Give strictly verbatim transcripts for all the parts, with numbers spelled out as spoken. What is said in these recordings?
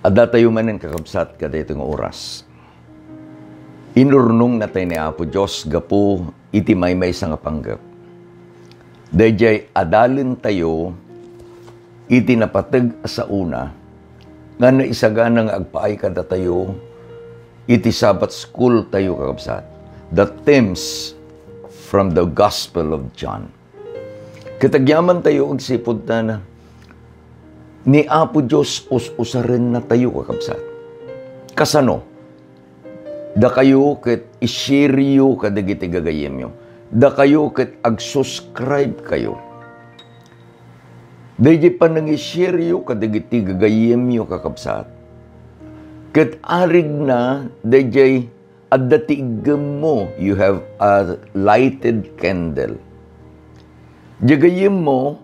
Adda tayo manen, kakabsat, kadaytoy nga oras. Inurnongnatay ni Apo Dios gapu iti maymaysa nga panggep. Daydiay adalen tayo iti napateg a saona nga naisagana nga agpaay kadatayo iti Sabbath school tayo, kakabsat. The themes from the Gospel of John. Ket agyaman tayo agsipud ta na, ni Apo Dios us-usarennatayo, kakabsat. Kasano? Dakayo ket i-share-yo kadagiti gagayyemyo. Dakayo ket ag-subscribe kayo. Daydiay panangi-share-yo kadagiti gagayyemyo, kakabsat, ket arigna daydiay adda ti iggemmo, you have a lighted candle. Diay gayyemmo,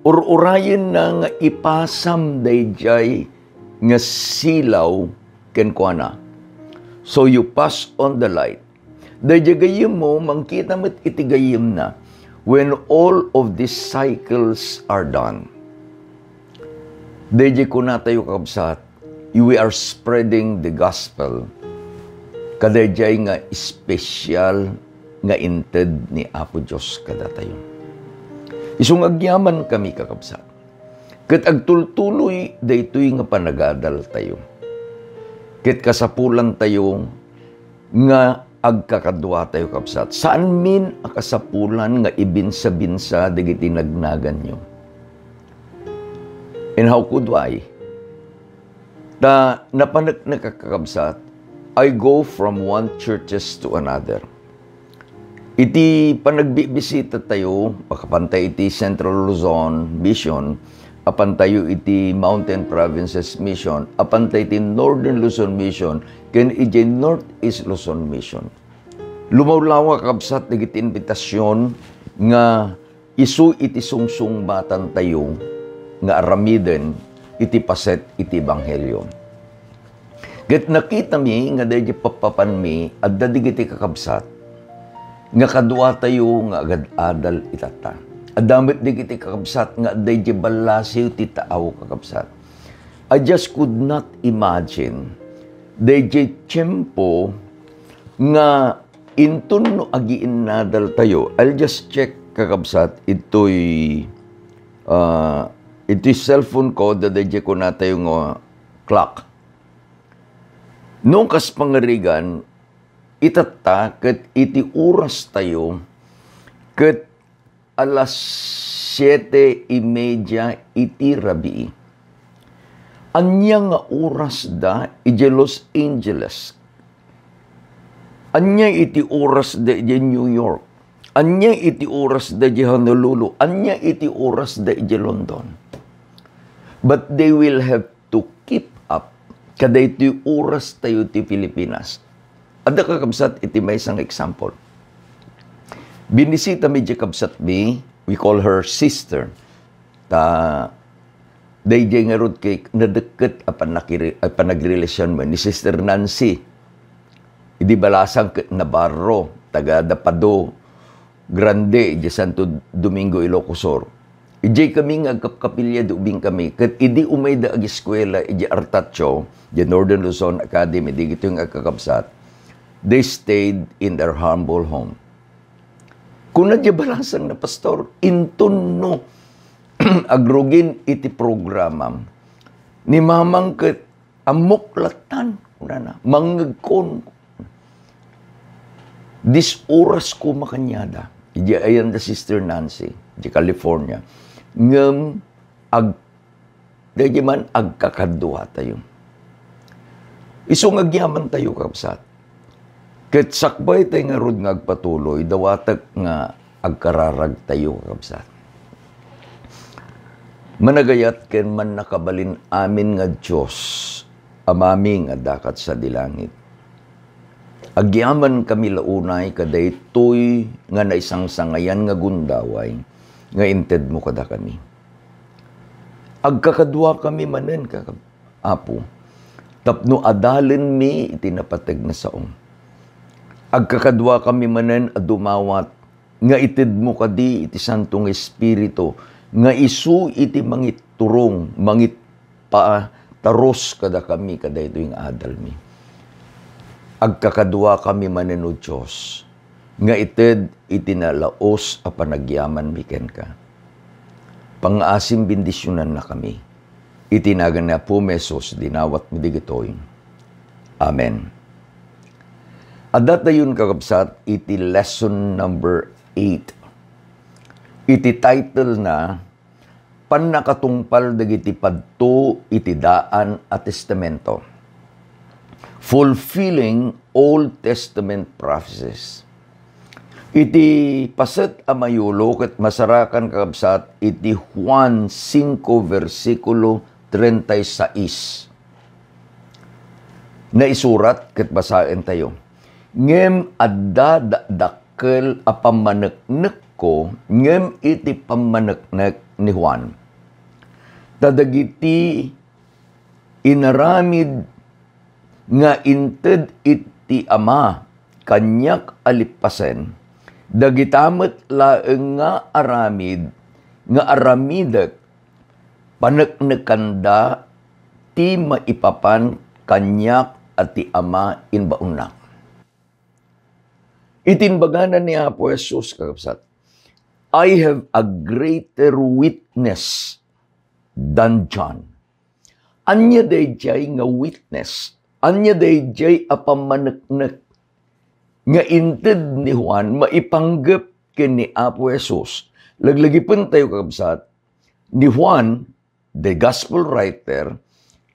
ur-urayenna nga ipasam daydiay nga silaw kenkuana. So you pass on the light. Daydiay gayyemmo, mangkita met iti gayyemna when all of these cycles are done. Daydiay kunatayo, kakabsat, we are spreading the gospel. Kadaydiay nga special nga inted ni Apo Dios kadatayo. Isu nga agyaman kami, kakabsat, ket agtultuloy daytoy nga panagadaltayo. Ket kasapulantayo nga agkakaduatayo, kabsat. Saanmin a kasapulan nga ibinsa-binsa dagiti nagnaganyo. And how could I? Ta napaneknek a, kakabsat, I go from one churches to another. Iti panagbibisita tayo, makapan tayo iti Central Luzon Mission, apan tayo iti Mountain Provinces Mission, apan tayo iti Northern Luzon Mission, ken iti Northeast Luzon Mission. Lumawlawa, kabsat, dagiti inbitasion nga isu iti sungsungbatantayo nga aramiden iti paset iti ebanghelio. Ket nakitami nga daydi pappapanmi, adda dagiti kakabsat nga kaduatayo nga agad-adal itatta. Adda met dagiti kakabsat nga adda idiay ballasiw ti taaw, kakabsat. I just could not imagine daydi tiempo nga inton no agiinnadal tayo. I'll just check, kakabsat, itoy, ah, itoy cellphone ko, daydi kunatayo nga clock. No kas pangarigan, itatta ket iti oras tayo, ket alas siete y media iti rabii. Ania nga oras da idiay Los Angeles? Ania iti oras da idiay New York? Ania iti oras da idiay Honolulu? Ania iti oras da idiay London? But they will have to keep up kadaytoy oras tayo ti Pilipinas. Adda, kakabsat, iti maysa nga example. Binisita mi diay kabsatmi, we call her sister. Ta daydiay ngarud ket nadekket a panakire-, a panagrelasionmi ni Sister Nancy. Idi balasang ket Navarro, taga Dapado Grande, idiay Santo Domingo, Ilocos Sur. Idiay kami nga agkapkapilya, di ubing kami. Ket idi umayda agiskuela idiay Artacho, idiay Northern Luzon Academy, dagitoy nga agkakabsat, they stayed in their humble home. Kuna diay balasang na, "Pastor, inton no agrugin iti programam, ni mamang ket ammok lattan," kunana, "mangngegkon." Dis oras koma kaniada. Idiay ayan da Sister Nancy, idiay California. Ngem ag-, daydi man agkakaduatayo. Isu nga agyamantayo, kabsat. Ket sakbay tay ngarud nga agpatuloy, dawatek nga agkararagtayo, kakabsat. Managayat ken mannakabalin amin nga Dios, Amami nga adda kad sadi langit. Agyamankami la unay kadaytoy nga naisangsangayan nga gundaway nga intedmo kadakami. Agkakaduakami manen, kaka-, Apo, tapno adalenmi iti napateg nga sao. Agkakaduakami manen a dumawat nga itedmo kadi iti Santo nga Espiritu nga isu iti mangitturong, mangitpa-, Tarus kadakami kadaytoy nga adalmi. Agkakaduakami manen, O Dios, nga ited iti nalaus a panagyamanmi kenka. Pangngaasim, bendisionannakami. Iti nagan ni Apomi Jesus, dinawatmi dagitoy. Amen. Addatayon, kakabsat, iti lesson number eight. Iti title na, Pannakatungpal dagiti padto iti daan a testamento. Fulfilling Old Testament prophecies. Iti paset a mayulo ket masarakan, kakabsat, iti Juan singko, bersikulo treinta y seis. Naisurat ket basaentayo, "Ngem adda dakdakkel a pammaneknekko ngem iti pammaneknek ni Juan. Ta dagiti inaramid nga inted iti Ama kaniak a lippasen, dagita met laeng nga aramid nga aramidek, paneknekanda ti maipapan kaniak a ti Ama imbaonnak." Iti imbagana ni Apo Jesus, kakabsat, "I have a greater witness than John." Ania daydiay nga witness? Ania daydiay a pammaneknek nga inted ni Juan maipanggep ken ni Apo Jesus? Laglagipentayo, kakabsat, ni Juan, the gospel writer,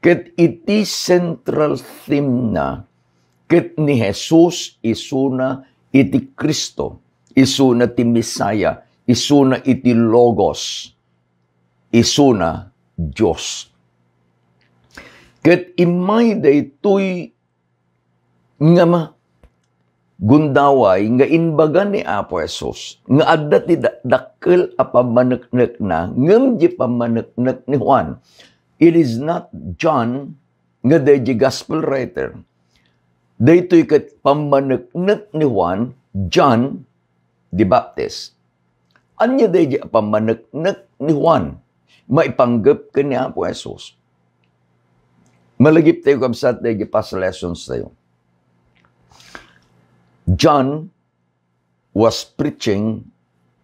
ket iti central theme na, ket ni Jesus isuna iti Cristo, isuna ti Messiah, isuna iti Logos, isuna Dios. Ket immay daytoy nga ma-, gundaway nga imbaga ni Apo Jesus nga adda ti da-, dakkel a pammaneknekna, ngem di pammaneknek ni Juan. It is not John nga daydi gospel writer. Daytoy ket pammaneknek ni Juan, John the Baptist. Ania daydi a pammaneknek ni Juan maipanggep ken ni Apo Jesus? Malagiptayo, kabsat, daydi past lessons tayo. John was preaching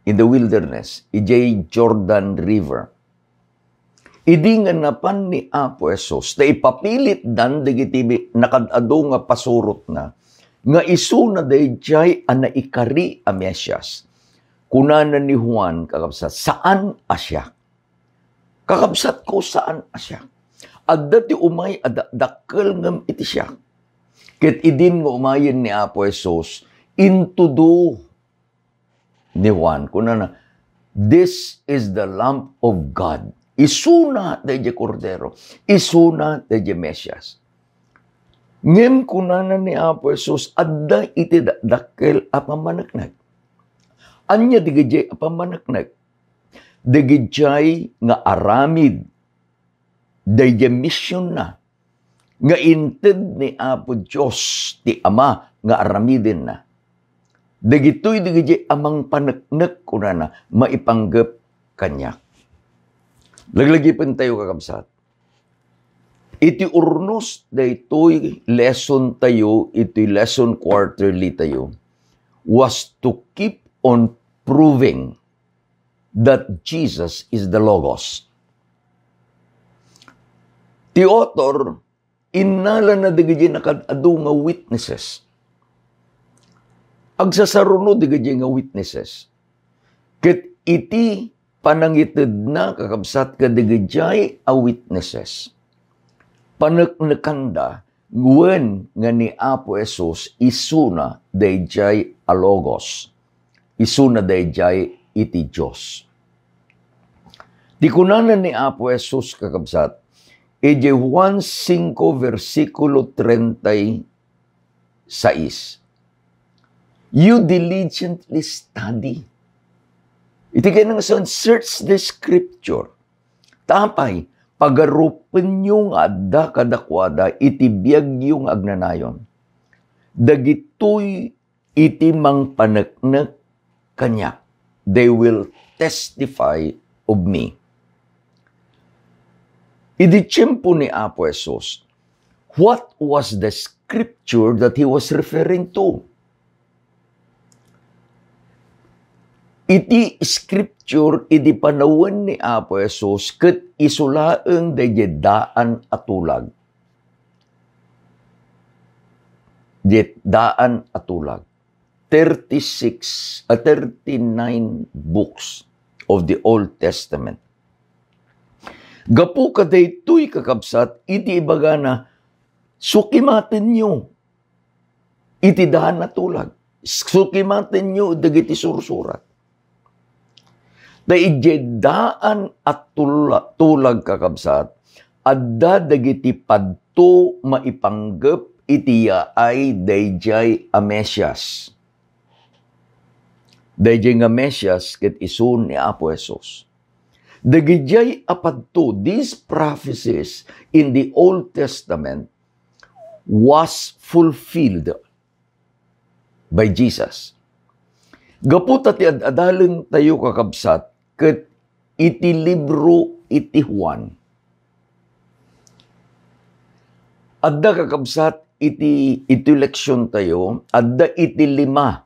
in the wilderness, idiay Jordan River. Idi nga napan ni Apo Jesus, ta ipapilitdan dagiti bi-, nakad-adu nga pasurotna, nga isuna daydiay a naikari a Mesias. Kunana ni Juan, kakabsat, "Saan a siak." Kakabsatko, saan a siak. Adda ti umay a da-, dakkel ngem iti siak. Ket idin nga umayen ni Apo Jesus, intudo ni Juan, kunana, "This is the Lamb of God." Isuna daydiay Kordero. Isuna daydiay Mesias. Ngem kunana ni Apo Jesus, adda iti da-, dakkel a pammaneknek. Ania dagiti a pammaneknek? Dagiti nga aramid daydiay misionna nga inted ni Apo Dios ti Ama nga aramidenna. Dagitoy dagiti a mangpaneknek, kunana, maipanggep kaniak. Laglagipentayo, kakabsat. Iti urnos daytoy lesson tayo, iti lesson quarterly tayo, was to keep on proving that Jesus is the Logos. Ti author, innalana dagiti nakad-adu nga witnesses. Agsasaruno dagiti nga witnesses. Ket iti panangitedna, kakabsat, kadagiti a witnesses, paneknekanda wen nga ni Apo Jesus isuna daydiay a Logos, isuna daydiay iti Dios. Ti kunana ni Apo Jesus, kakabsat, idiay Juan singko, bersikulo treinta y seis, "You diligently study." Iti kayatna nga saan, "Search the scripture." Tapay, pagarupenyo nga adda kadakuada iti biagyo nga agnanayon. Dagitoy iti mangpaneknek kaniak, they will testify of me. Idi tiempo ni Apo Jesus, what was the scripture that he was referring to? Iti scripture, idi panawen ni Apo Jesus, ket isu laeng daydiay daan a tulag. Diay daan a tulag. Thirty-six, a thirty-nine books of the Old Testament. Gapu kadaytoy, kakabsat, iti ibagana, sukimatenyo iti daan a tulag. Sukimatenyo dagiti sursurat. Ta idiay daan a tula-, tulag, kakabsat, adda dagiti padto maipanggep iti yaay daydiay a Mesias. Daydiay nga Mesias ket isu ni Apo Jesus. Dagidiay a padto, these prophecies in the Old Testament was fulfilled by Jesus. Gapu ta ti ad-adalentayo, kakabsat, ket iti libro iti Juan. Adda, kakabsat, iti, iti leksiontayo, adda iti lima.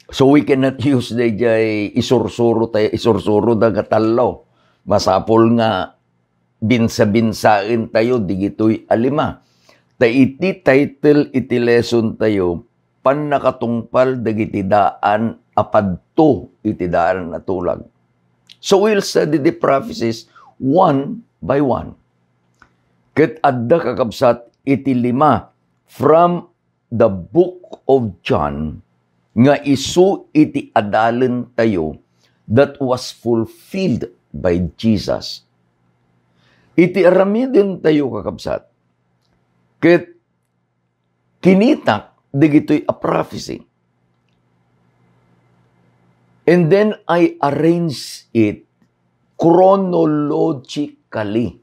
So we cannot use daydiay isursuro tayo, isursuro da nga tallo. Masapul nga binsa-binsaentayo digitoy a lima. Ta iti title iti lesson tayo, pannakatungpal dagiti daan a padto iti daan a tulag. So we'll study the prophecies one by one. Ket adda, kakabsat, iti lima from the book of John nga isu iti adalentayo that was fulfilled by Jesus. Iti aramidentayo, kakabsat, ket kinitak dagitoy a prophecy. And then I arrange it chronologically.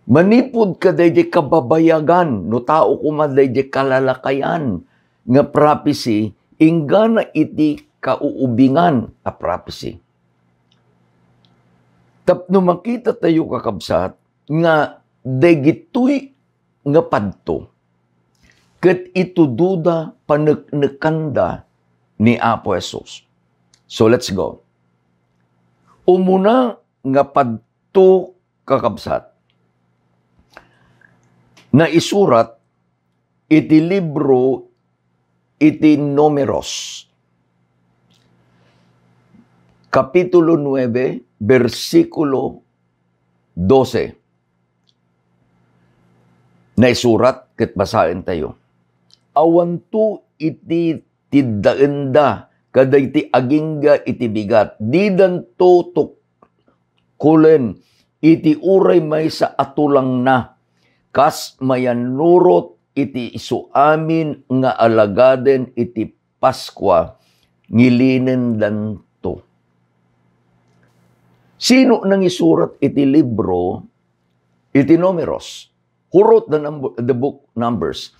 Manipud kadaydiay kababayagan, no tao koma daydiay kalalakayan nga prophecy, inggana iti kauubingan a prophecy. Tapno makita tayo, kakabsat, nga dagitoy nga padto, ket itudoda paneknekanda ni Apo Jesus. So, let's go. Umuna nga padto, kakabsat, naisurat iti libro iti Numeros, Kapitulo nuebe, bersikulo dose. Naisurat ket basaentayo. Awanto iti tiddaenda kadagiti agingga iti bigat. Didanto tukkolen iti uray maysa a tulangna, kas mayannurot iti isu amin nga alagaden iti Paskua, ngilinendanto. Sino nangisurat iti libro iti Numeros? Who wrote the number, the book Numbers?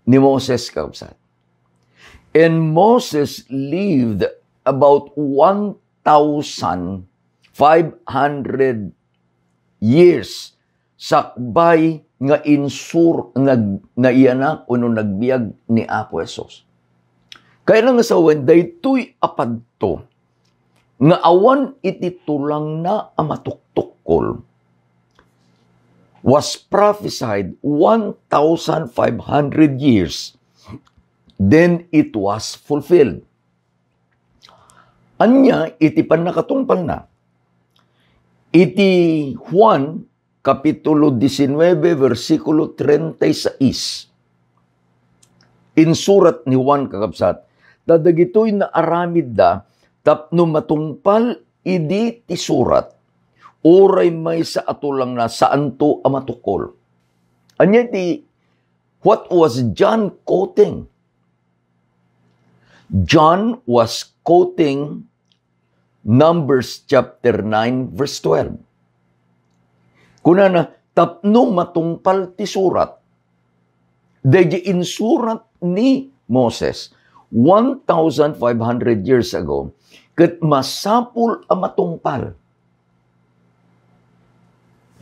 Ni Moses, kakabsat. And Moses lived about one thousand five hundred years sakbay nga insur-, nag-, naiyanak wenno nagbiag ni Apo Jesus. Kayatna nga sawen, daytoy a padto nga awan iti tulangna a matuktukkol was prophesied one thousand five hundred years, then it was fulfilled. Ania iti pannakatungpalna? Iti Juan, Kapitulo diecinueve, bersikulo treinta y seis. Insurat ni Juan, kakabsat, ta dagitoy naaramidda tapno matungpal idi ti surat, uray maysa a tulangna saanto a matukol. Ania ti, what was John quoting? John was quoting Numbers chapter nine, verse twelve. Kunana, tapno matungpal ti surat. Daydi insurat ni Moses one thousand five hundred years ago, ket masapul a matungpal.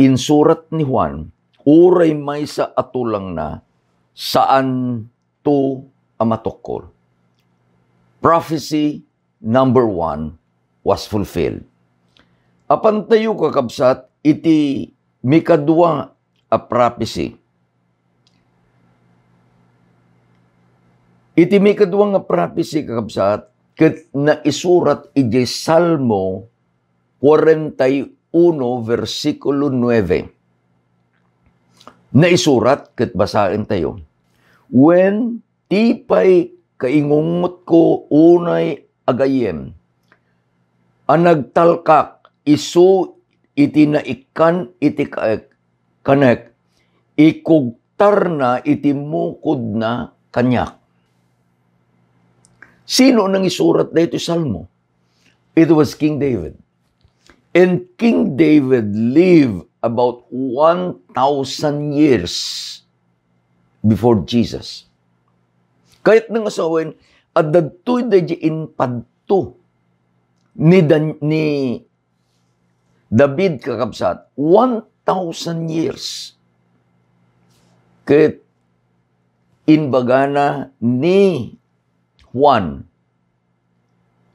insurat ni Juan, uray maysa a tulangna, saanto a matukkol. Prophecy number one was fulfilled. Apantayo, kakabsat, iti mikadua a prophecy. Iti mikadua nga prophecy, kakabsat, ket naisurat idiay Salmo kuarenta y uno, versikulo nuebe. Naisurat ket basaentayo, "Wen ti pay kaingungotko unay a gayyem a nagtalkak isu iti naikkan iti kaek, kanek, ikugtarna iti mukodna kaniak." Sino nangisurat daytoy Salmo? It was King David. And King David lived about one thousand years before Jesus. Kayatna nga sawen, adda daytoy daydi impadto ni Dan-, ni David, kakabsat, one thousand years. Ket imbagana ni Juan,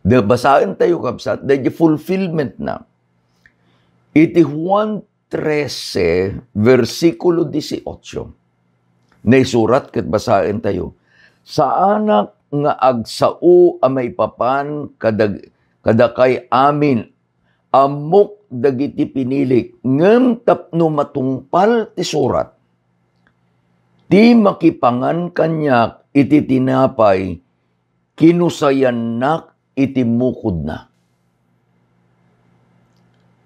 da basaentayo, kabsat, daydi fulfillment na. Iti Juan trese, versikulo dieciocho, naisurat ket basaentayo, "Saanak nga agsao a maipapan kadag-, kadakay amin, ammok dagiti pinilik, ngem tapno matungpal ti surat, ti makipangan kaniak iti tinapay, kinusayannak iti mukodna."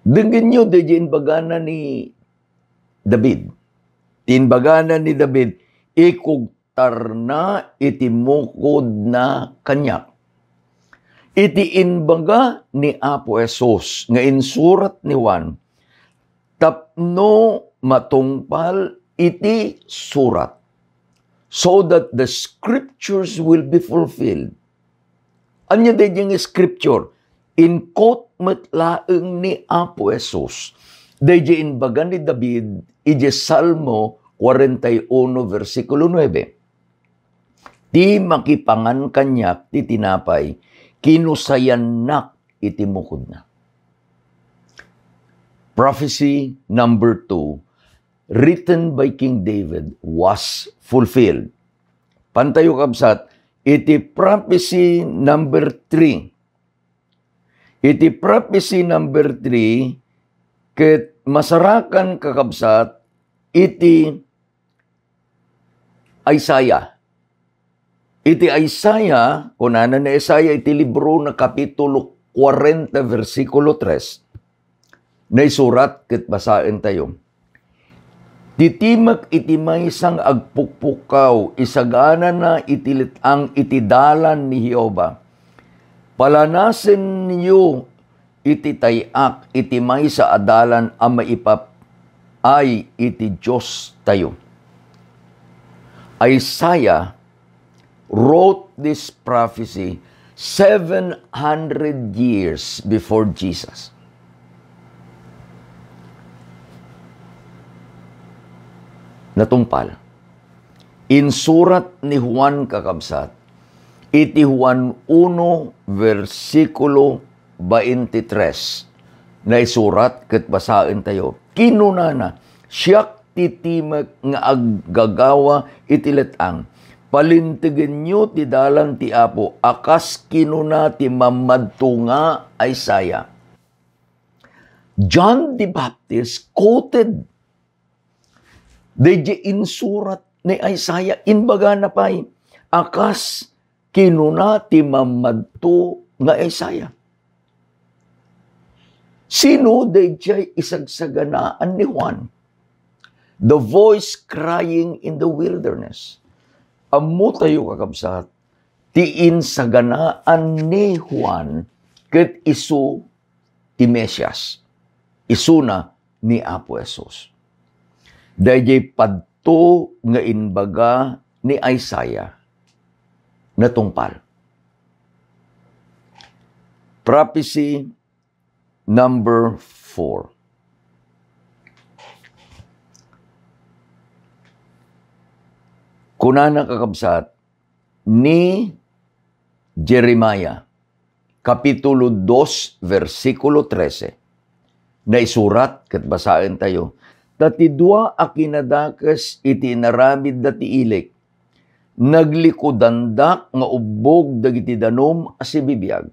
Dengenyo, daydi imbagana ni David. Ti imbagana ni David, "Ikugtarna iti mukodna kaniak." Iti imbaga ni Apo Jesus nga insurat ni Juan, tapno matungpal iti surat, so that the scriptures will be fulfilled. Ania daydi nga scripture? In-quote met laeng ni Apo Jesus daydi imbaga ni David iti Salmo kuarenta y uno, versikulo nuebe, "Ti makipangan kaniak ti tinapay, kinusayannak iti mukodna." Prophecy number two, written by King David, was fulfilled. Pantayo, kabsat, iti prophecy number three. Iti prophecy number three, ket masarakan, kakabsat, iti Isaiah. Iti Isaiah, kunana ni Isaiah iti libro na kapitulo kuarenta, versikulo tres, naisurat ket basaentayo, "Titimek iti maysa nga agpukpukkaw, isaganana iti let-ang iti dalan ni Jehovah. Palanasenyo iti tay-ak iti maysa a dalan a maipap-ay iti Diostayo." Isaiah wrote this prophecy seven hundred years before Jesus. Natungpal. Insurat ni Juan, kakabsat, iti Juan uno, versikulo twenty-three, naisurat ket basaentayo. Kinunana, "Siak ti timek nga aggagawa iti let-ang. Palintegenyo ti dalan ti Apo, a kas kinuna ti mammadto nga Isaiah." John the Baptist quoted daydi insurat ni Isaiah, imbagana pay, a kas kinuna ti mammadto nga Isaiah. Sino daydiay isagsaganaan ni Juan? The voice crying in the wilderness. Ammotayo, kakabsat, ti insaganaan ni Juan ket isu ti Mesias. Isuna ni Apo Jesus. Daydiay padto nga imbaga ni Isaiah natungpal. Prophecy number four. Kunana, kakabsat, ni Jeremiah, Kapitulo dos, bersikulo trese. Naisurat ket basaentayo, "Ta ti dua a kinadakes iti inaramidda ti ilik, naglikudandak nga ubbog dagiti danum a sibibiag.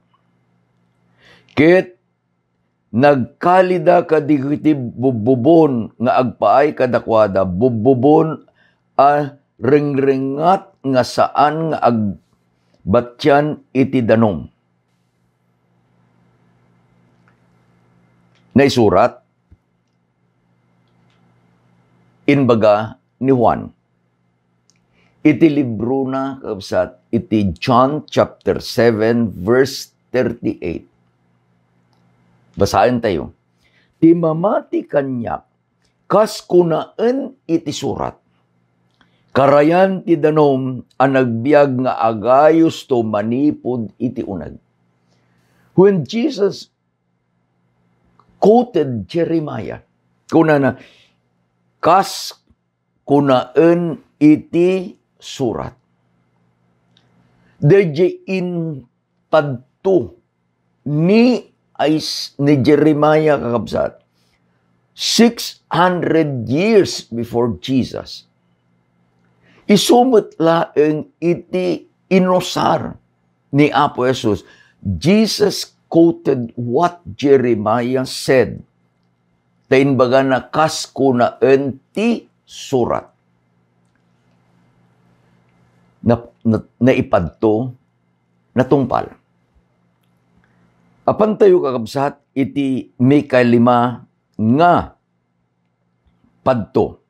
Ket nagkalida kadagiti bubbubon nga agpaay kadakuada, bubbubon a rengrengngat nga saan nga agbatian iti danum." Naisurat, imbaga ni Juan, iti librona, kabsat, iti John chapter seven, verse thirty-eight. Basaentayo. "Ti mamati kaniak, kas kunaen iti surat, karayan ti danum a nagbiag nga agayosto manipud iti uneg." When Jesus quoted Jeremiah, kunana, "Kas kunaen iti surat." Daydiay impadto ni Is-, ni Jeremiah, kakabsat, six hundred years before Jesus. Isu met laeng iti inusar ni Apo Jesus. Jesus quoted what Jeremiah said. Ta imbagana, "Kas kunaen ti surat." Na, na, naipadto, natungpal. Apantayo, kakabsat, iti maikalima nga padto.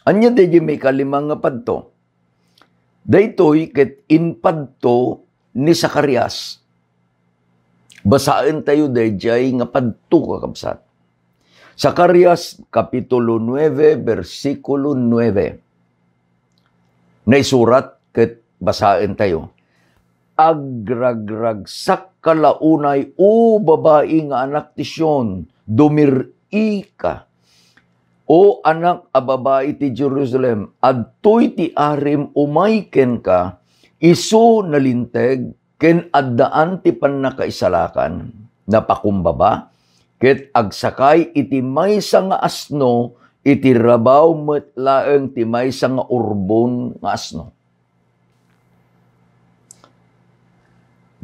Ania daydiay maikalima nga padto? Daytoy ket impadto ni Zacarias. Basaentayo daydiay nga padto, kakabsat. Zacarias, Kapitulo nuebe, bersikulo nuebe. Naisurat ket basaentayo, "Agragragsakka la unay, O babai nga anak ti Sion, dumir-ika, O anak a babai ti Jerusalem, adtoy ti arim umay kenka, isu nalinteg ken addaan ti pannakaisalakan, napakumbaba, ket agsakay iti maysa nga asno, iti rabaw met laeng ti maysa nga urbon nga asno."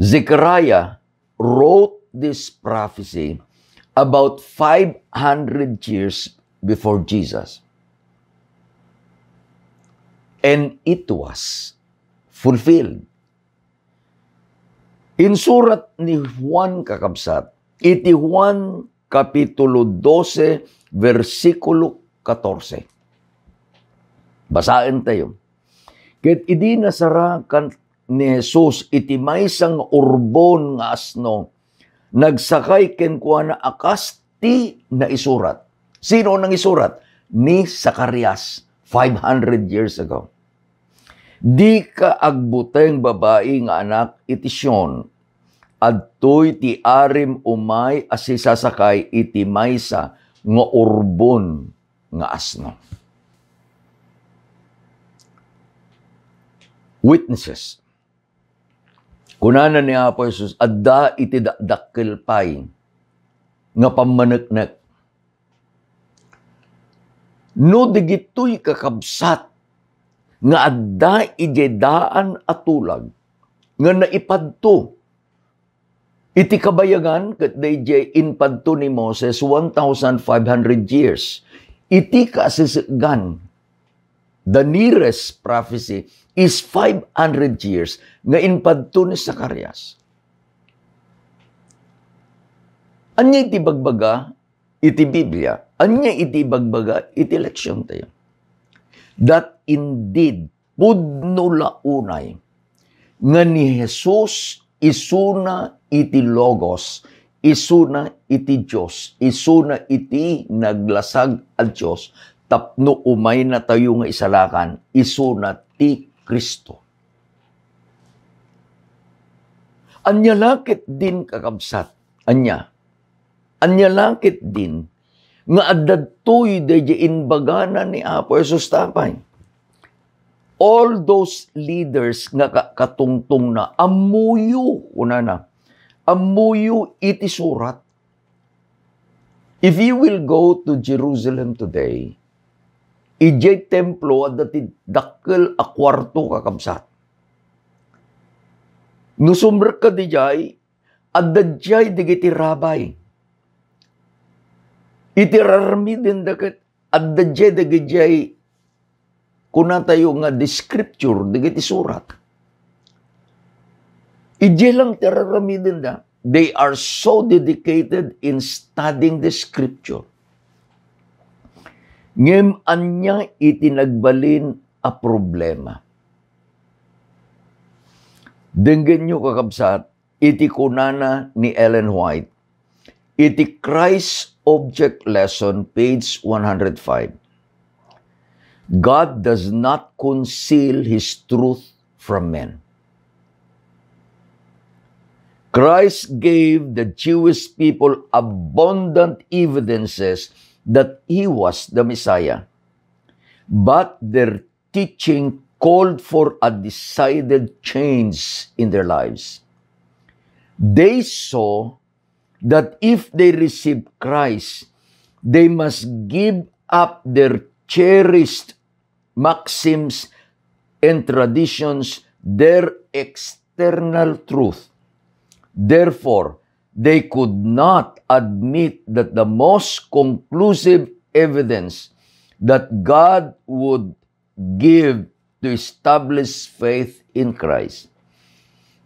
Zechariah wrote this prophecy about five hundred years before Jesus. And it was fulfilled. Insurat ni Juan, kakabsat, iti Juan Kapitulo dose, bersikulo katorse. Basaentayo. "Ket idi nasarakan ni Jesus iti maysa nga urbon nga asno, nagsakay kenkuana a kas ti naisurat." Sino nangisurat? Ni Zacarias, five hundred years ago. "Dika agbuteng, babai nga anak iti Sion. Adtoy ti arim umay a sisasakay iti maysa nga urbon nga asno." Witnesses. Kunana ni Apo Jesus, adda iti dakdakkel pay nga pammaneknek. No dagitoy, kakabsat, nga adda idiay daan a tulag nga naipadto iti kabayagan, ket daydiay impadto ni Moses one thousand five hundred years. Iti kaasisekgan, the nearest prophecy is five hundred years nga impadto ni Zacarias. Ania iti bagbaga iti Biblia? Ania iti ibagbaga iti leksiontayo? That indeed, pudno la unay nga ni Jesus isuna iti Logos, isuna iti Dios, isuna iti naglasag a Dios, tapno umaynatayo nga isalakan, isuna ti Cristo. Ania la ketdin, kakabsat? Ania? Ania la ketdin nga adda daytoy daydiay imbagana ni Apo Jesus ta apay? all those leaders nga ka-, katungtongna, ammoyo, kunana, ammoyo iti surat. If you will go to Jerusalem today, idiay templo adda ti dakkel a kuarto, kakabsat. No sumrekka idiay, adda idiay dagiti rabbi. Iti ar-aramidenda ket adda idiay dagidiay kunatayo nga the scripture, dagiti surat. Idiay lang ti ar-aramidenda. They are so dedicated in studying the scripture. Ngem ania iti nagbalin a problema? Denggenyo, kakabsat, iti kunana ni Ellen White, iti Christ Object Lesson, page one hundred five. God does not conceal his truth from men. Christ gave the Jewish people abundant evidences that he was the Messiah, but their teaching called for a decided change in their lives. They saw that if they receive Christ, they must give up their cherished maxims and traditions, their external truth. Therefore, they could not admit that the most conclusive evidence that God would give to establish faith in Christ.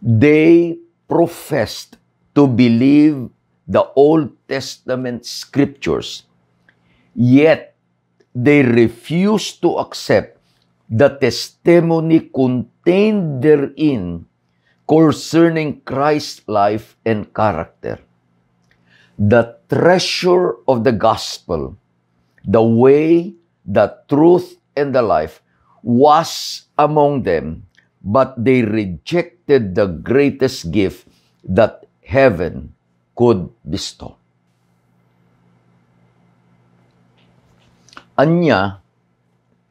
They professed to believe the Old Testament scriptures, yet they refused to accept the testimony contained therein concerning Christ's life and character. The treasure of the gospel, the way, the truth, and the life was among them, but they rejected the greatest gift that heaven could bestow. Ania,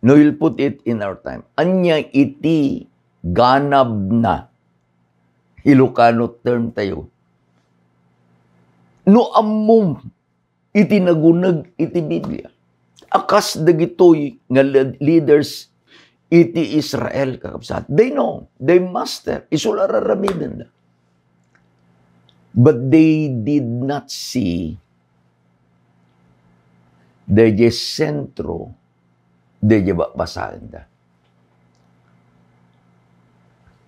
no, we'll put it in our time. Ania iti ganabna? Ilocano term tayo. No ammom iti naguneg iti Biblia, a kas dagitoy nga led-, leaders iti Israel, kakabsat, they know, they master, isu la ar-aramidenda. But they did not see the sentro, the babasaenda.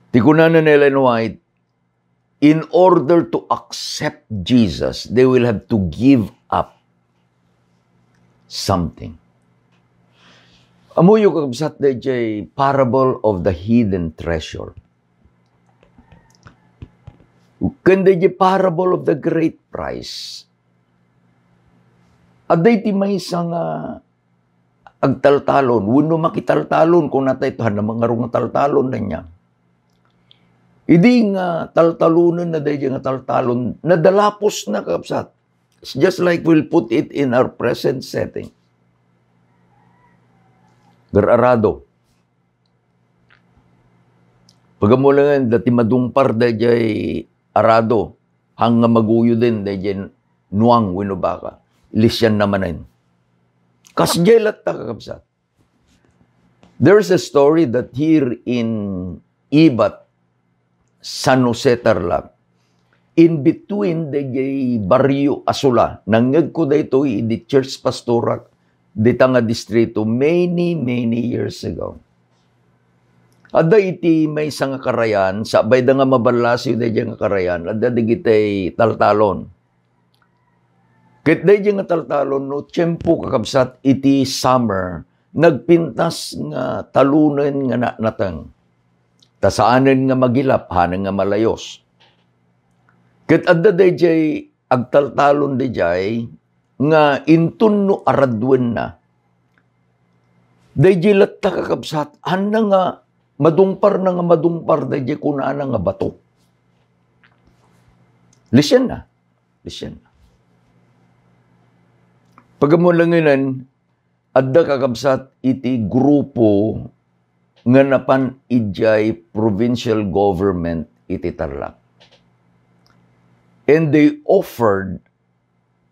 Ti kunana ni Ellen White, in order to accept Jesus, they will have to give up something. Ammoyo, kakabsat, dayjay parable of the hidden treasure. Ken dayjay parable of the great price. Adda iti maysa nga agtaltalon, wenno makitaltalon, kunata ito, haan a mangaro nga taltalon ania. Idi nga taltalonenna dayjay nga taltalon, nadalapusna, kakabsat. It's just like we'll put it in our present setting. Gar-arado. Pag-ammo laengen, dayjay madungpar dayjay arado, haan nga maguyoden dayjay nuang wenno baka, ilisianna manen. Kasdiay latta, kakabsat. There's a story that here in Ibat, San Jose, Tarlac, in between dayjay barrio a sula, nangngegko daytoy idi church pastorak dita nga distrito many, many years ago. Adda iti maysa nga karayan, sabayda nga maballasiw dayjay nga karayan, adda dagiti taltalon. Ket dayjay nga taltalon, no tiempo, kakabsat, iti summer, nagpintas nga talonen nga natnateng. Ta saanen nga magilap, hanen nga malayos. Ket adda dayjay agtaltalon dayjay nga inton no araduenna, dayjay latta, kakabsat, haanna nga madungparna nga madungpar dayjay kunana nga bato. Lisianna. Lisianna. Pag-ammo laengen, adda, kakabsat, iti grupo nga napan idiay provincial government iti Tarlac. And they offered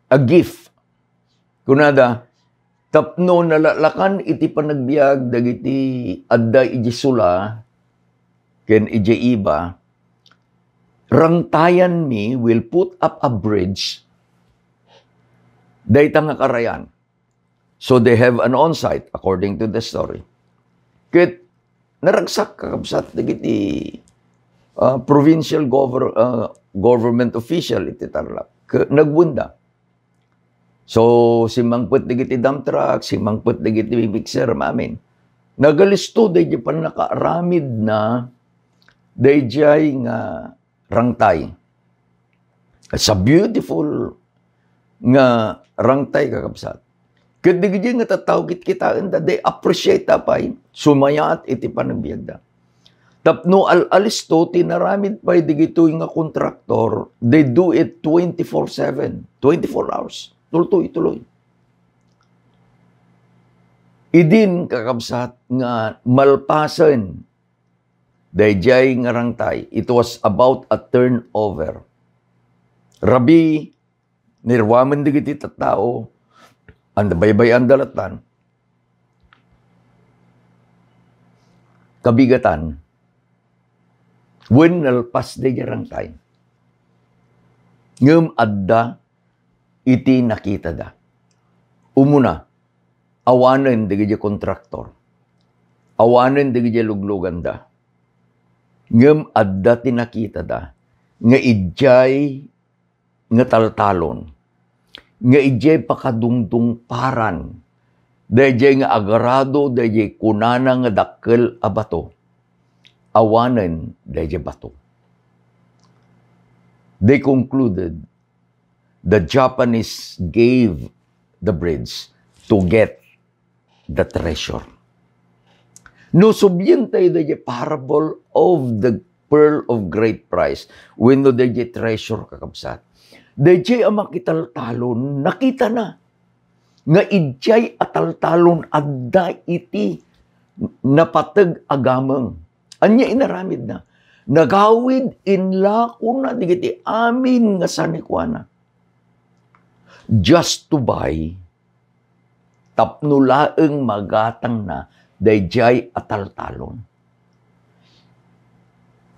a gift. Kunada, tapno nalalakan iti panagbiag dagiti adda iti Sula ken iti Iba, Rangtayanmi will put up a bridge dayta nga karayan. So they have an on-site, according to the story. Ket naragsak, kakabsat, dagiti, ah, provincial gover-, ah, government official iti Tarlac. Ke-, nagwenda. So, simmangpet dagiti dump truck, simmangpet dagiti mixer, amin. Nagalisto daydi pannakaaramidna daydiay nga rangtay. It's a beautiful nga rangtay, kakabsat. Ket dagiti nga tattao, kitkitaenda, they appreciate ta pay, sumayaat iti panagbiagda. Tapno al-alisto ti naramid pay dagitoy nga kontraktor, they do it twenty-four seven, twenty-four hours. Tultuy-tuloy. Idin, kakabsat, nga malpasen daydiay nga rangtay, it was about a turnover. Rabii, ni ruamen dagiti tattao, anda baybay-anda lattan. Kabigatan, wen nalpas daydiay rangtay. Ngem adda iti nakitada. Umuna, awanen dagiti kontraktor. Awanen dagiti lugluganda. Ngem adda ti nakitada nga idiay nga taltalon, nga idiay pakadungdungparan, daydiay nga agarado, daydiay kunana nga dakkel a bato. Awanen daydiay bato. They concluded, the Japanese gave the bridge to get the treasure. No sublientayo daydiay parable of the pearl of great price, wenno daydiay treasure, kakabsat, daydiay a makitaltalon, nakitana nga idiay a taltalon adda iti napateg a gameng. Ania inaramidna? Nagawid inlakona dagiti amin nga sanikuana just to buy, tapno laeng magatangna daydiay a taltalon.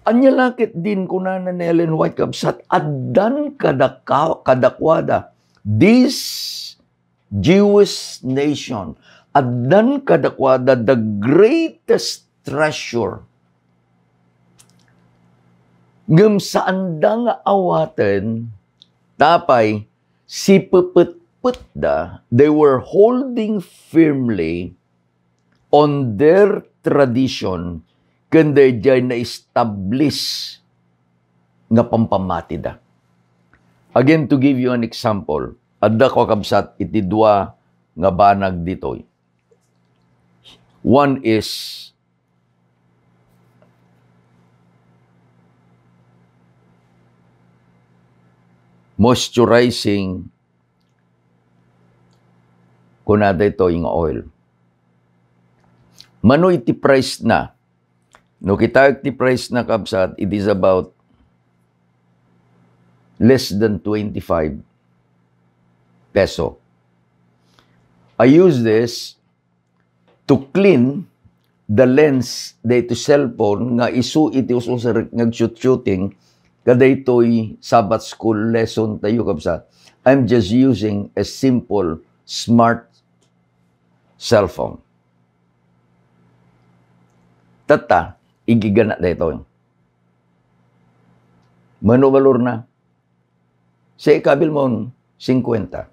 Ania la ketdin kunana ni Ellen White, kabsat, addan kadaka-, kadakuada, this Jewish nation, addan kadakuada the greatest treasure. Ngem saanda nga awaten, ta pay sipepetpetda, they were holding firmly on their tradition ken daydiay na-establish nga pampamatida. Again, to give you an example, adda, kakabsat, iti dua nga banag ditoy. One is moisturizing, kuna daytoy nga oil. Mano iti price na? No kitaek ti price na, kabsat, it is about less than twenty-five peso. I use this to clean the lens daytoy cellphone nga isu iti usurek nga agshooting kadaytoy Sabbath school lesson tayo, kabsat. I'm just using a simple smart cellphone. Tatta, igigana daytoy. Mano balor na? Say, kabil mo, singkwenta.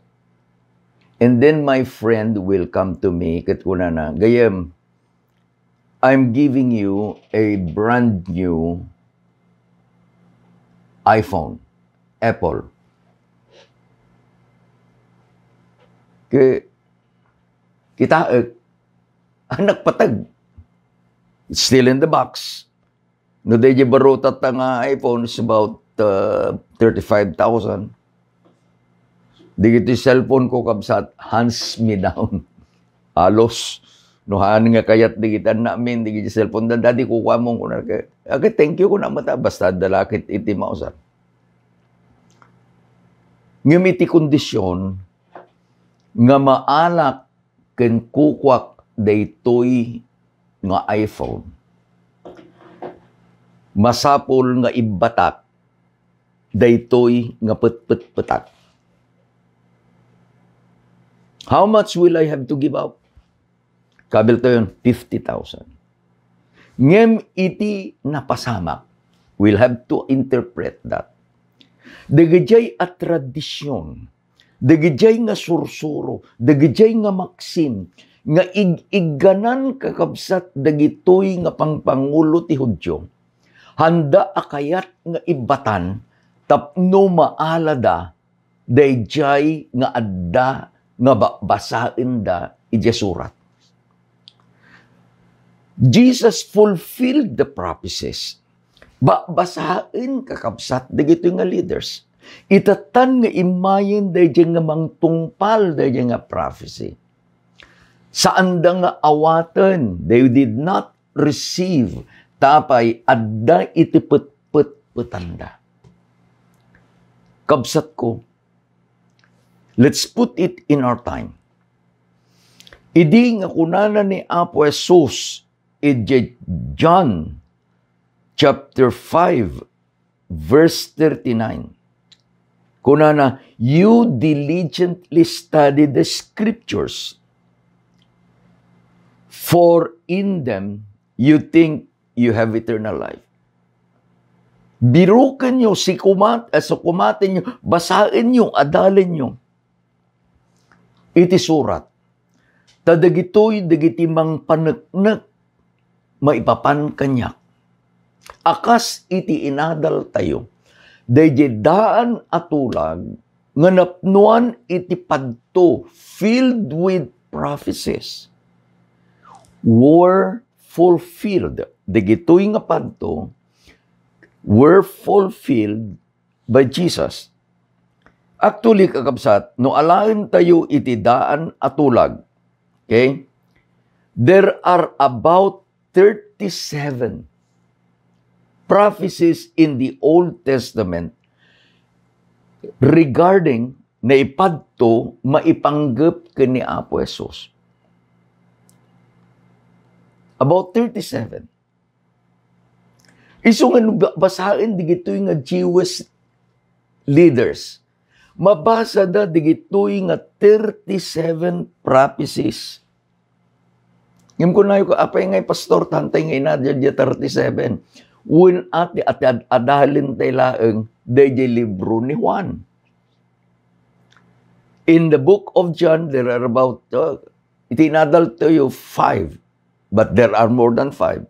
And then my friend will come to me, ket kunana, "Gayyem, I'm giving you a brand new iPhone, Apple." Ke-, kitaek, anak patag. It's still in the box. No, daydiay baro tatta nga iPhone is about, uh, thirty-five thousand. Dagiti cellphone ko, kabsat, hands me down. Halos, No haan nga kayat dagiti annak amin, dagiti cellphone da, "Daddy, kukuamon," kunana. "Okay, thank you," kuna met, basta adda la ket iti mausar. Ngem iti kondisyon nga maalak ken kukuak daytoy nga iPhone, masapul nga ibbatak daytoy nga petpetpetak. How much will I have to give up? Kabiltayon, fifty thousand. Ngem iti napasamak, we'll have to interpret that. Dagijay a tradisyon, dagijay nga sursuro, dagijay nga maksim, nga ig-igganan, kakabsat, dagitoy nga pangpangulo ti Judio, handa a kayat nga ibbatan tapno maalada dayjay nga adda nga ba-, basaenda idiay surat. Jesus fulfilled the prophecies. Ba-, basaen, kakabsat, dagitoy nga leaders. Itatan nga immayen dayjay nga mangtungpal dayjay nga prophecy. Saanda nga awaten, they did not receive, tapay adda iti petpetpetanda. Kabsatko, let's put it in our time. Idi nga kunana ni Apo Jesus idiay John chapter five, verse thirty-nine, kunana, "You diligently study the scriptures, for in them you think you have eternal life." Birukenyo, sikumat-, eh, sikumatenyo, basaenyo, adalenyo iti surat. Ta dagitoy dagiti mangpaneknek maipapan kaniak. A kas iti inadaltayo, daydiay daan a tulag nga napnoan iti padto, filled with prophecies, were fulfilled. Dagitoy nga padto were fulfilled by Jesus. Actually, kakabsat, no alaentayo iti daan a tulag, okay, there are about thirty-seven prophecies in the Old Testament regarding naipadto maipanggep ken ni Apo Jesus. About thirty-seven. Isu nga no ba-, basaen digitoy nga Jewish leaders, mabasada digitoy nga thirty-seven prophecies. Ngem kunayo ka, "Apay ngay, Pastor, tantay nga inadal diay thirty-seven?" Wen, ati, ati ad-, adalentay laeng daydiay libro ni Juan. In the book of John, there are about, uh, iti inadaltayo, five. But there are more than five.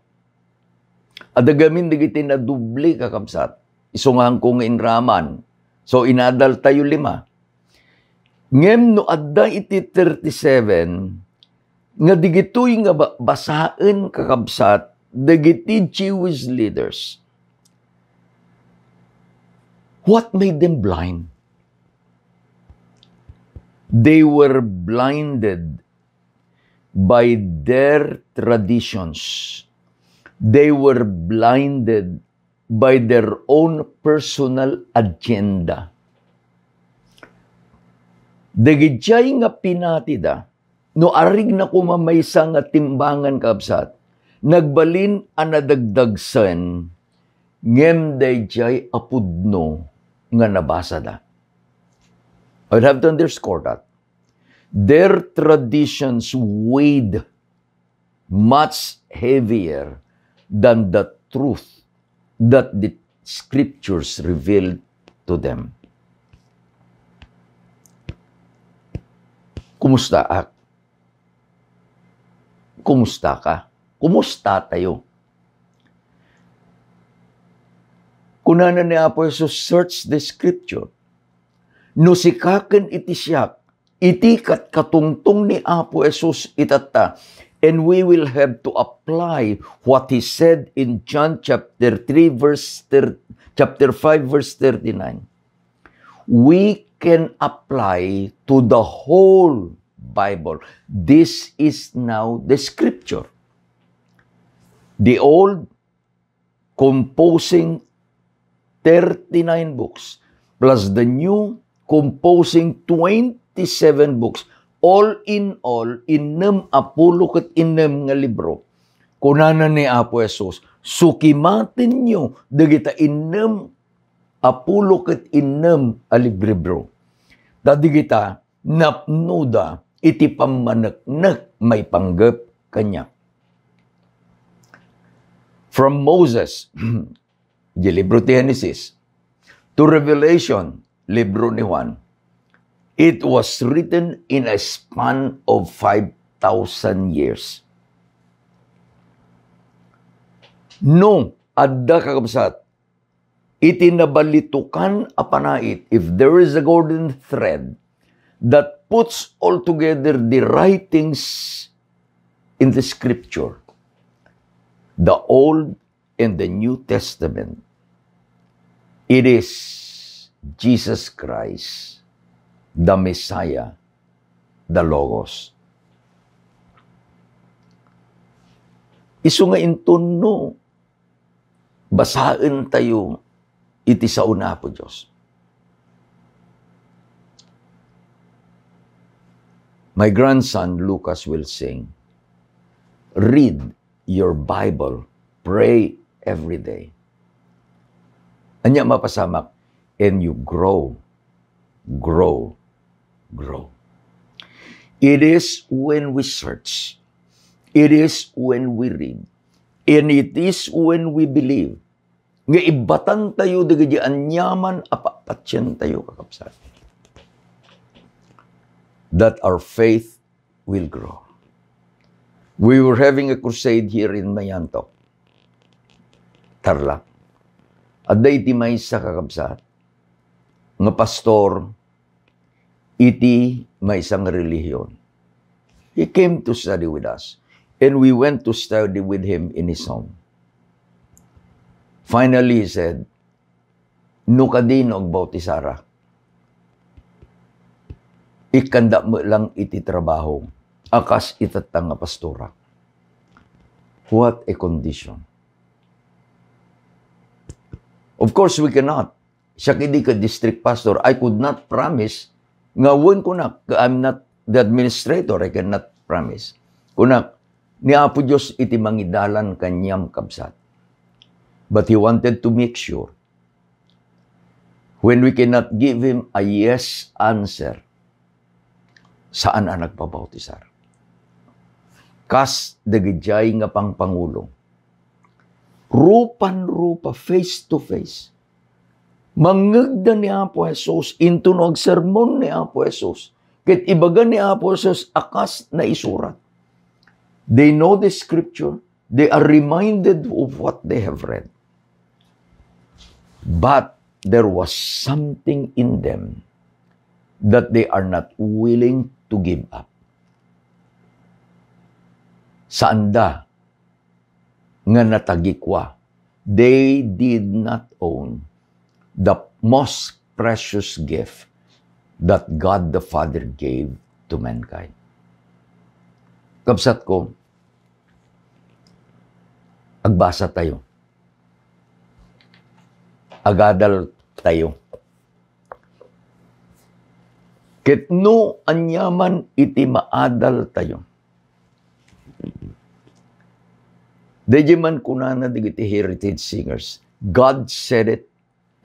Adda gamin dagiti nadubli, kakabsat. Isu nga haanko nga inraman. So, inadaltayo lima. Ngem no adda iti thirty-seven, nga digitoy nga ba-, basaen, kakabsat, dagiti Jewish leaders, what made them blind? They were blinded by their traditions. They were blinded by their own personal agenda. Dagijay nga pinatida, no arigna koma maysa nga timbangan, kabsat, nagbalin a nadagdagsen, ngem dayjay a pudno nga nabasada. I would have to underscore that. Their traditions weighed much heavier than the truth that the scriptures revealed to them. Kumusta ak? Kumusta ka? Kumusta tayo? Kunana ni Apo Jesus, "Search the scripture." No sika ken iti siak, iti kat-, katungtong ni Apo Jesus itatta, and we will have to apply what he said in John chapter three, verse thir-, chapter five, verse thirty-nine. We can apply to the whole Bible. This is now the scripture. The old composing thirty-nine books, plus the new composing twenty-seven books. All in all, innem a pulo ket innem nga libro. Kunana ni Apo Jesus, "Sukimatenyo dagita innem a pulo ket innem a libribro. Ta dagita napnoda iti pammaneknek maipanggep kaniak." From Moses, di libro ti Genesis, to Revelation, libro ni Juan, it was written in a span of five thousand years. No adda, kakabsat, iti nabalitukan a panait, if there is a golden thread that puts all together the writings in the scripture, the Old and the New Testament, it is Jesus Christ, the Messiah, the Logos. Isu nga inton no basaentayo iti sao ni Apo Dios. My grandson Lucas will sing, "Read your Bible, pray every day." Ania mapasamak, and you grow, grow, grow. It is when we search, it is when we read, and it is when we believe nga ibatantayo dagiti aniaman a papatientayo, kakabsat, that our faith will grow. We were having a crusade here in Mayantok, Tarlac. Adda iti maysa, kakabsat, nga pastor iti maysa nga relihion. He came to study with us, and we went to study with him in his home. Finally, he said, "No kadi no agbautisara, ikkandak met lang iti trabaho a kas itatta nga pastorak." What a condition. Of course, we cannot. Siak idi ka district pastor, I could not promise nga wen kunak, I'm not the administrator, I cannot promise. Kunak, ni Apo Dios iti mangidalan kaniam, kabsat. But he wanted to make sure, when we cannot give him a yes answer, saan a nagpabautisar. Kas dagidiay nga pangpangulo, rupan-rupa, face to face, mangngegda ni Apo Jesus, inton no agsermon ni Apo Jesus, ket ibaga ni Apo Jesus a kas naisurat. They know the scripture, they are reminded of what they have read. But there was something in them that they are not willing to give up. Saanda nga natagikua. They did not own the most precious gift that God the Father gave to mankind. Kabsat ko, agbasa tayo. Agadal tayo. Ket no aniaman iti maadal tayo, daydi man kunana dagiti heritage singers, "God said it,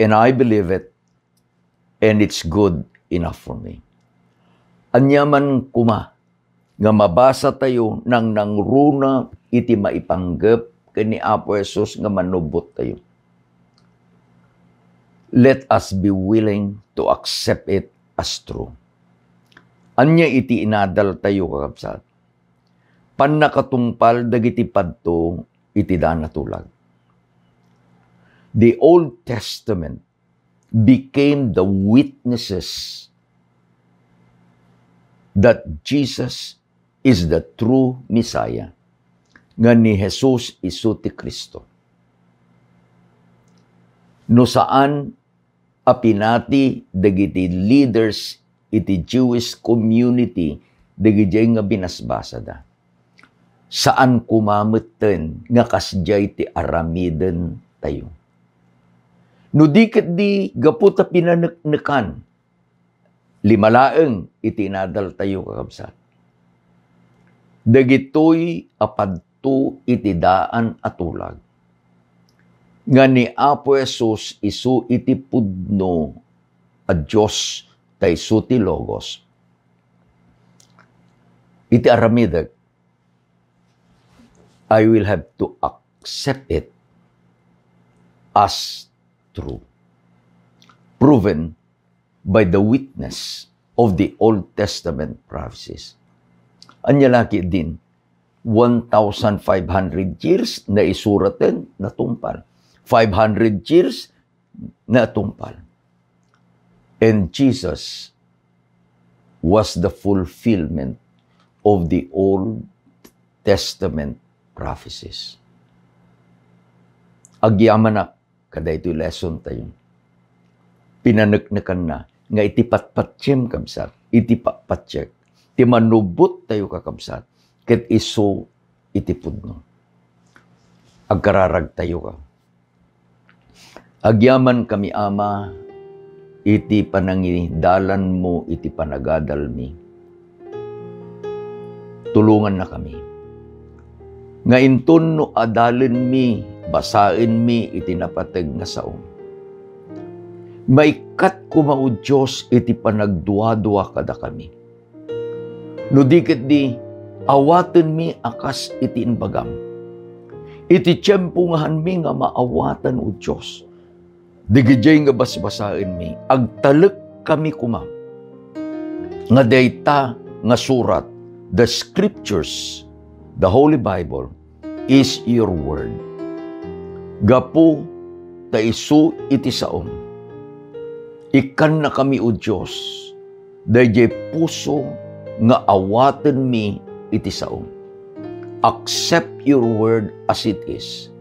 and I believe it, and it's good enough for me." Aniaman koma nga mabasa tayo nangnangruna iti maipanggep ken ni Apo Jesus nga manubbot tayo, let us be willing to accept it as true. Ania iti inadal tayo, kakabsat? Pannakatungpal dagiti padto iti dana tulag. The Old Testament became the witnesses that Jesus is the true Messiah, nga ni Jesus isu ti Cristo. No saan a pinati dagiti leaders iti Jewish community dagidiay nga binasbasada. Saan koma metten nga kasdiay ti aramiden tayo. No di ketdi gapu ta pinaneknekan, lima laeng iti inadal tayo, kakabsat. Dagitoy a padto iti daan a tulag nga ni Apo Jesus isu iti pudno a Dios ta isu ti Logos. Iti aramidek, I will have to accept it as true, proven by the witness of the Old Testament prophecies. Ania la ketdin, one thousand five hundred years naisuraten, natungpal. Five hundred years, natungpal. And Jesus was the fulfillment of the Old Testament prophecies. Agyamanak kadaytoy lesson tayo. Pinaneknekanna nga iti patpatiem, kabsat, iti patpatiek, ti manubot tayo, kakabsat, ket isu iti pudno. Agkararag tayo ka. Agyaman kami, Ama, iti panangidalanmo iti panagadalmi. Tulonganna kami nga inton no adalenmi, basaenmi iti napateg nga saom, maikkat koma, O Dios, iti panagduadua kadakami. No di ketdi, awatenmi a kas iti imbagam. Iti tiempo nga hanmi nga maawatan, O Dios, dagidiay nga basbasaenmi, agtalek kami koma nga dayta nga surat, the scriptures, the Holy Bible, is your word. Gapu ta isu iti saom, ikkannakami, O Dios, daydiay puso nga awatenmi iti saom. Accept your word as it is.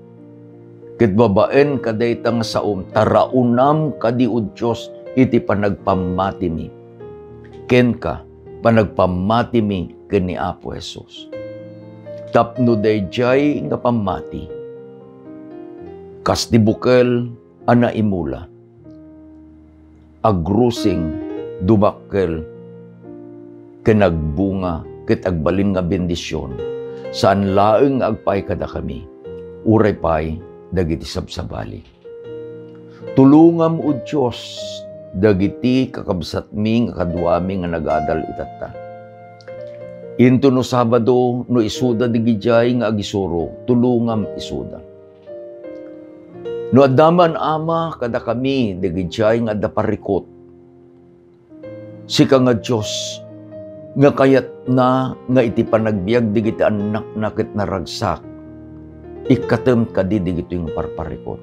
Ket babaen kadayta nga saom, taraonam kadi, O Dios, iti panagpammatimi kenka, panagpammatimi ken ni Apo Jesus. Tapno daydiay nga pammati, kas ti bukel a naimula, agrusing, dumakkel, ken agbunga ket agbalin nga bendision, saan laeng nga agpaay kadakami, uray pay dagiti sabsabali. Tulongam, O Dios, dagiti kakabsatmi nga kaduami nga nagadal itatta. Intono Sabado, no isuda dagidiay nga agisuro, tulongam isuda. No adda man, Ama, kadakami dagidiay nga adda parikut, sika nga Dios, nga kayatna nga iti panagbiag dagiti annakna ket naragsak, ikkatem kadi dagitoy nga parparikut.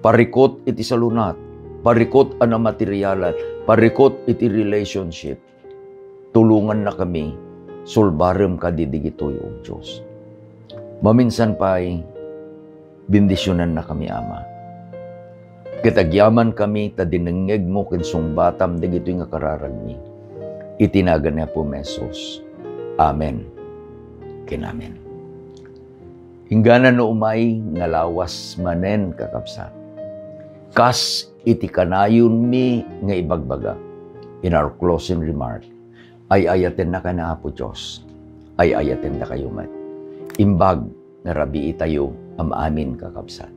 Parikut iti salunat, parikut a namaterialan, parikut iti relationship. Tulongannakami, sulbarem kadi dagitoy, O Dios. Maminsan pay, bendisionannakami, Ama. Ket agyamankami ta dinengngegmo ken sungbatam dagitoy nga kararagmi. Iti nagan ni Apo Jesus. Amen ken amen. Inggana no umay nga lawas manen, kakabsat. Kas iti kanayonmi nga ibagbaga in our closing remark, ay-ayatennaka ni Apo Dios. Ay-ayatendakayo met. Imbag nga rabiitayo a maamin, kakabsat.